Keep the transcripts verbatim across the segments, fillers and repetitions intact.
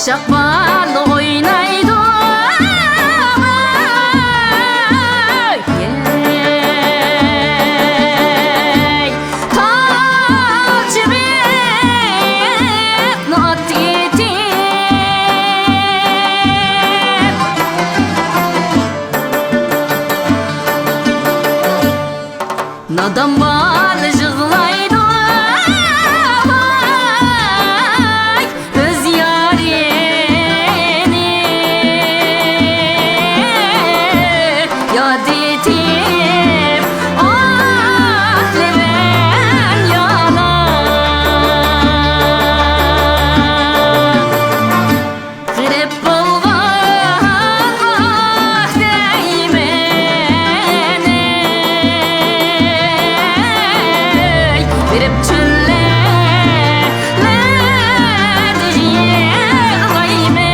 شاپال ئوينايدۇ، ئەي، تال چىۋىقنى ئات ئېتىپ. نادان بالا يىغلايدۇ، ۋاي، ئۆز يارىنى ياد ئېتىپ، ئاھ، لېۋەن يالاڭ. غېرىب بولغان ئاھ دەيمەن، ئەي، غېرىب چۆللەردە يىغلايمەن.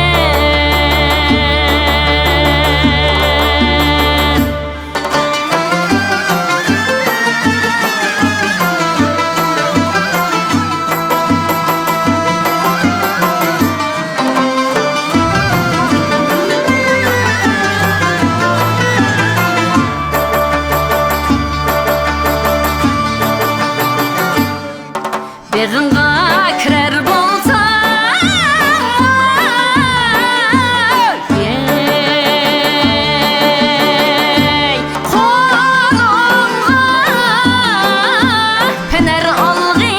بېغىڭغا كىرەر بولساڭ، ئەي، قولۇڭغا پەنەر ئالغىن.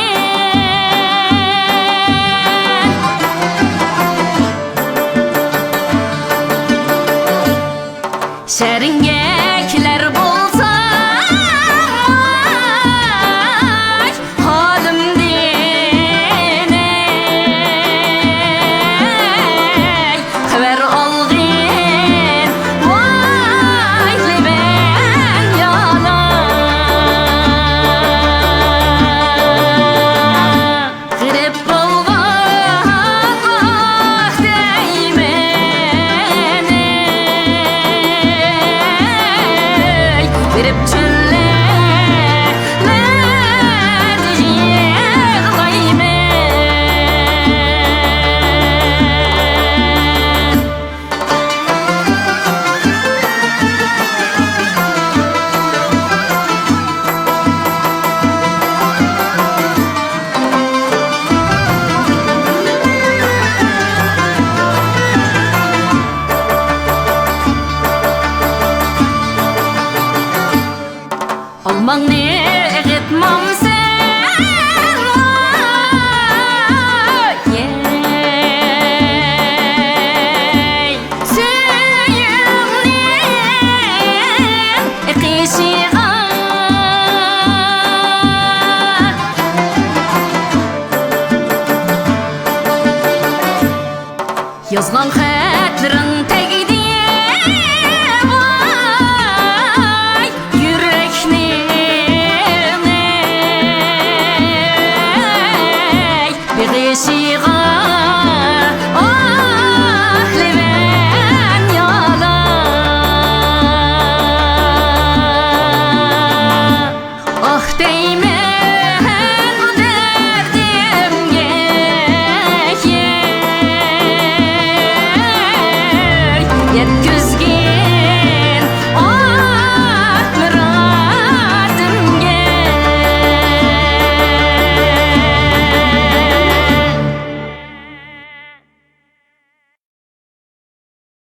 شەھىرىڭگە كېلەر بولساڭ، ھالىمدىن، ئەي، خەۋەر ئالغىن، ۋاي، لېۋەن يالاڭ. غېرىب بولغان ئاھ دەيمەن، ئەي، غېرىب چۆللەردە يىغلايمەن. ئالماڭنى ئېغىتمامسەن، ئەي، سۈيۈڭنىڭ ئېقىشىغا. يازغان خەتلىرىڭ